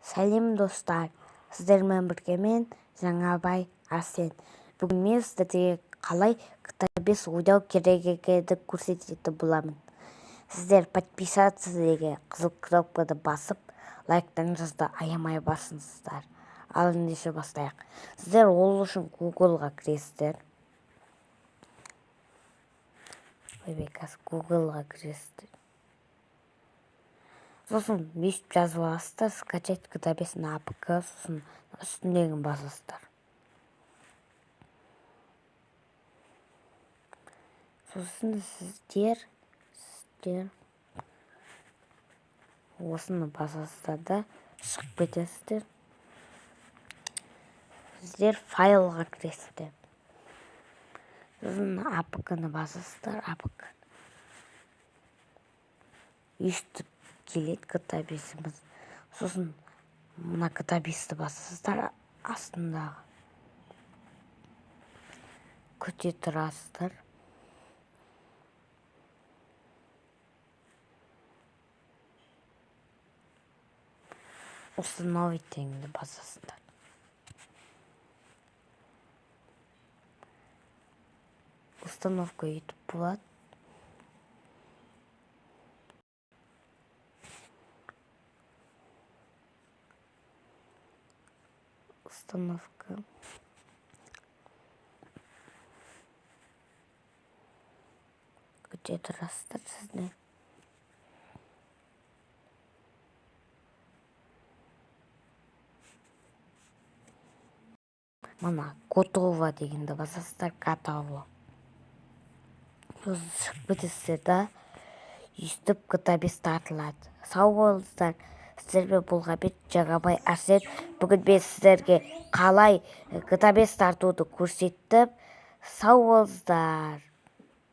Сәлем, достар! Сіздермен бірге мен, Жаңабай Арсен. Бүгін мен сіздерге қалай GTA 5 ойнау керек екенін көрсететін боламын. Сіздер подписаться деген қызыл кнопканы басып, лайктарыңызды аямай басыңыздар. Ал ендеше бастайық. Сіздер ол үшін Google'ға кіресіздер. Ойбай, қазір Google'ға кіресіздер. Сосын бүйтіп жазып аласыздар: скачать GTA 5 на АПК. Сосын үстіндегін басасыздар. Сосын сіздер осыны басасыздар да, шығып кетесіздер. Сіздер файлға кіресіздер. Сосын АПК-ны басасыздар. АПК өйстіп келеді GTA 5-іміз. Сосын мына GTA 5-ті басасыздар астындағы. Күте тұрасыздар. Установить дегенді басасыздар. Установка өйтіп болады. Установка. Күте тұрасыздар сіздер. Мына готово дегенді басасыздар, готово. Сосын шығып кетесіздер да, өйстіп GTA 5 тартылады. Сау болыңыздар. Сіздермен болған мен, Жаңабай Арсен. Бүгін мен сіздерге қалай GTA 5 тартуды көрсеттім. Сау болыңыздар.